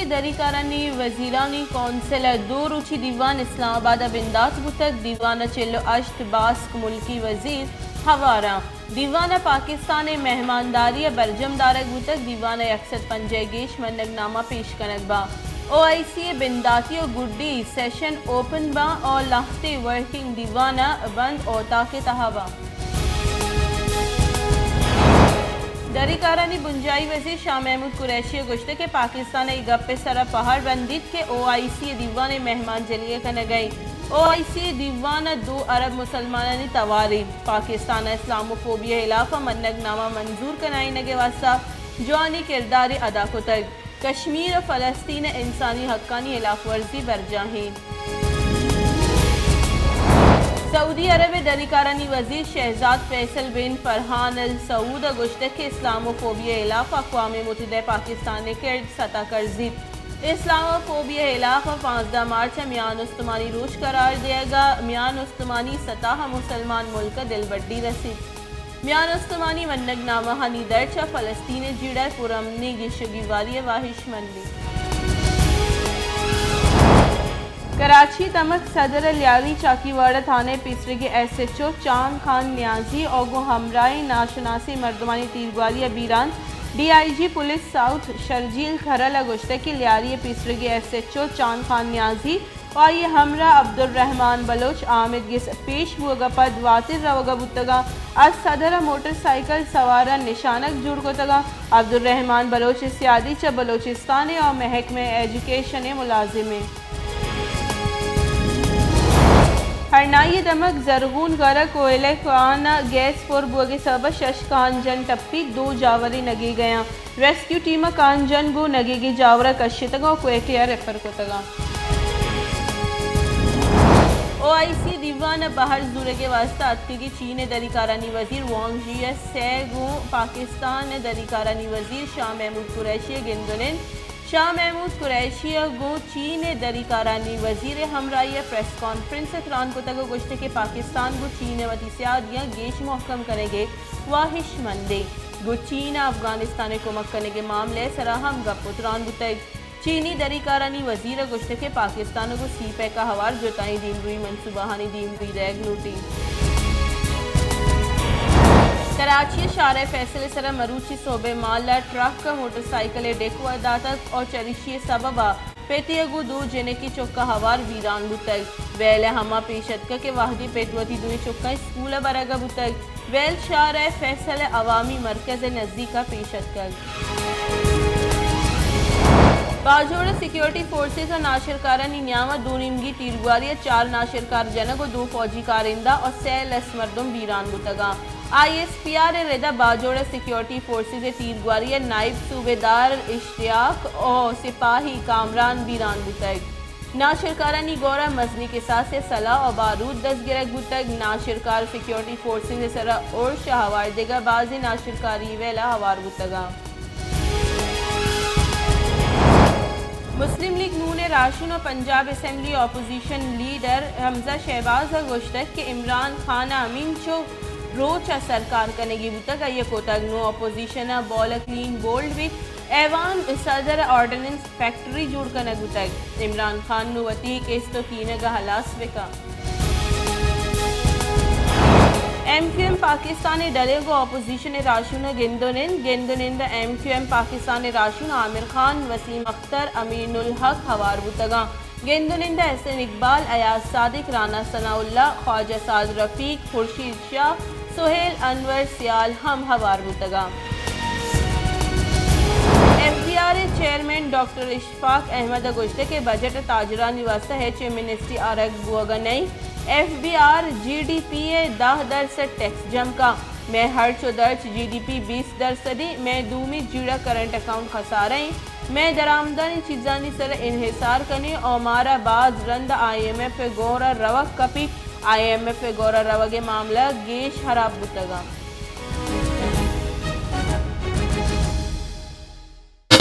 دری کارانی وزیرانی کونسل ءِ دو روچی دیوان اسلام آباد ءَ بندات بوتگ۔ دیوان ءَ چل ءُ ہشت باسک ملکی وزیر ہوار اَنت۔ دیوان ءَ پاکستان ءِ مہمانداری ءَ برجم دارگ بوتگ۔ دیوان ءَ یک سد پنجاہ ءَ گیش منگ نامہ پیش کنگ باں۔ او آئی سی ءِ بنداتی ءُ گڈی سیشن اوپن باں ءُ لہتے ورکنگ دیوان ءَ بند اوتاک ءِ تہا باں۔ دری کارانی بنجاہی وزیر شاہ محمود قریشی ءَ گوشتگ کہ پاکستان ءَ اے گپ ءِ سرا پہر بندیت کہ او آئی سی ءِ دیوان ءِ مہمان جلی ءَ کنگ ءَ اِنت۔ او آئی سی ءِ دیوان ءَ دو ارب مسلمانانی توار اِنت۔ پاکستان ءَ اسلاموفوبیا ءِ ہلاف ءَ منگ نامہ منظور کنائینگ ءِ واستہ جوانیں کردارے ادا کتگ۔ کشمیر ءُ فلسطین ءِ انسانی حقانی ہلاف ورزی برجاہ اِنت۔ سعودی عرب ءِ دری کارانی وزیر شہزاد فیصل بن فرحان ال سعود ءَ گوشتگ کہ اسلاموفوبیا ءِ ہلاف ءَ اقوام متحدہ ءَ پاکستان ءِ کرد ستا کرزیت۔ اسلاموفوبیا ءِ ہلاف ءَ پانزدہ مارچ ءَ میان استمانی روچ قرار دیگ ءَ میان استمانی سطح ءَ مسلمان ملک ءَ دلبڈی رسیت۔ میان استمانی منگ نامہانی درچ ءَ فلسطین ءِ جیڑہ ءِ پرامنی گیش ءُ گیواری ءِ واہش مندی۔ کراچی ءِ دمگ صدر ءِ لیاری چاکیواڑہ تھانہ ءِ پیسریگیں S H O Chand Khan Niazi ءُ گوں ہمراہیں ناشناسیں مردمانی تیرگواری ءَ بیران۔ D I G police south Sharjeel Kharal ءَ گوشتگ کہ لیاری ءِ پیسریگیں S H O Chand Khan Niazi ءُ آئی ءِ ہمراہ عبدالرحمان بلوچ آمید گس پیش بوگ ءَ پد واتر روگ ءَ بوتگ اَنت۔ از صدر ءَ موٹر سائیکل سوار ءَ نشانگ جوڑ کتگ اَنت۔ عبدالرحمان بلوچ ءِ سیادی چہ بلوچستان ءَ ءُ محکمہ ایجوکیشن ءَ ملازم اِنت۔ ہرنائی ءِ دمگ زرغون گار ءَ کوئلہ کان ءَ گیس پر بوگ ءِ سبب ءَ شش کان جن ٹپی، دو جاورے نگیگ ءَ اَنت۔ ریسکیو ٹیم ءَ کان جن گوں نگیگیں جاور ءَ کشتگ ءُ کوئٹہ ءَ ریفر کتگ اَنت۔ او آئی سی دیوان ءَ بہر زورگ ءِ واستہ اتکگیں چین ءِ دری کارانی وزیر وانگ ژی ءَ سئے گوں پاکستان ءِ دری کارانی وزیر شاہ محمود قریشی ءَ گند ءُ نند۔ شاہ محمود قریشی ءَ گوں چین ءِ دری کارانی وزیر ءِ ہمراہی ءَ پریس کانفرنس ءَ تران کتگ ءُ گوشتگ کہ پاکستان گوں چین ءِ وتی سیادیاں گیش مہکم کنگ ءِ واہش مند اِنت۔ گوں چین ءَ افغانستان ءِ کمک کنگ ءِ معاملہ ءِ سرا ہم گپ ءُ تران بوتگ۔ چینی دری کارانی وزیر ءَ گوشتگ کہ پاکستان ءَ گوں سی پیک ءَ ہوار جتائیں دیمروئی منصوبہانی دیمروئی دئیگ لوٹیت۔ کراچی ءِ شارع فیصل ءِ سرا مروچی سہب ءِ مال ءَ ٹرک ءَ موٹر سائیکل ءِ ڈیک وداتگ ءُ چریشی ءِ سبب ءَ پتے ءَ گوں دو جنکیں چک ءَ ہوار بیران بوتگ۔ ویل ءَ ہما پیش اتکگ کہ وہدے پت وتی دوئیں چکاں اسکول ءَ برگ ءَ بوتگ۔ ویل شارع فیصل ءِ عوامی مرکز ءِ نزیک ءَ پیش اتکگ۔ باجوڑ ءَ سیکورٹی فورسز ءُ ناشرکارانی نیام ءَ دو نیمگی تیرگواری ءَ چار ناشرکار جنگ ءُ دو فوجی کارندہ ءُ سئے لس مردم بیران بوتگ اَنت۔ آئی ایس پی آر ءِ رد ءَ باجوڑ ءَ سیکورٹی فورسز ءِ تیرگواری ءَ نائب صوبیدار اشتیاق ءُ سپاہی کامران بیران بوتگ۔ ناشرکارانی گور ءَ مزنیں کساسے سلاہ ءُ بارود دزگرگ بوتگ۔ ناشرکار سیکورٹی فورسز ءِ سرا ارش ءَ ہوار دگہ بازیں ناشرکاری ویل ءَ ہوار بوتگ اَنت۔ مسلم لیگ نون ءِ راہشون ءُ پنجاب اسمبلی اپوزیشن لیڈر حمزہ شہباز ءَ گوشتگ کہ عمران خان ءَ ہمینچو روچ ءَ سرکار کنگی بوتگ، آئی ءَ کوتگ نوں اپوزیشن ءَ بال کلین بولڈ بیت۔ ایوان صدر ءَ آرڈیننس فیکٹری جوڑ کنگ بوتگ۔ عمران خان نوں وتی کست ءُ کینگ ءَ ہلاس بہ کنت۔ ایم کیو ایم پاکستان ءِ ڈلیں گوں اپوزیشن ءِ راہشون ءَ گند ءُ نند۔ گند ءُ نند ءَ ایم کیو ایم پاکستان ءِ راہشون عامر خان، وسیم اختر، امین الحق ہوار بوتگ اَنت۔ گند ءُ نند ءَ احسن اقبال، ایاز صادق، رانا ثناء اللہ، خواجہ سعد رفیق، خورشید شاہ، سہیل انور سیال ہم ہوار بوتگ اَنت۔ ایف بی آر ءِ چیئرمین ڈاکٹر اشفاق احمد ءَ گوشتگ کہ بجٹ ءَ تاجرانی واستہ ہچ منسٹری آرگ بوگ ءَ نہ اِنت۔ F B R G D P ءِ دہ درسد ٹیکس جم کنت۔ مئے ہرچ ءُ درچ جی ڈی پی بیست درسد اِنت۔ مئے دومی جیڑہ کرنٹ اکاؤنٹ خسارہ اِنت۔ مئے درآمدانی چیزانی سر ءَ انحصار کنیں ءُ مارا باز رند آئی ایم ایف ءِ گور ءَ روگ کپیت۔ آئی ایم ایف ءِ گور ءَ روگ ءِ معاملہ گیش ہراب بوتگ اَنت۔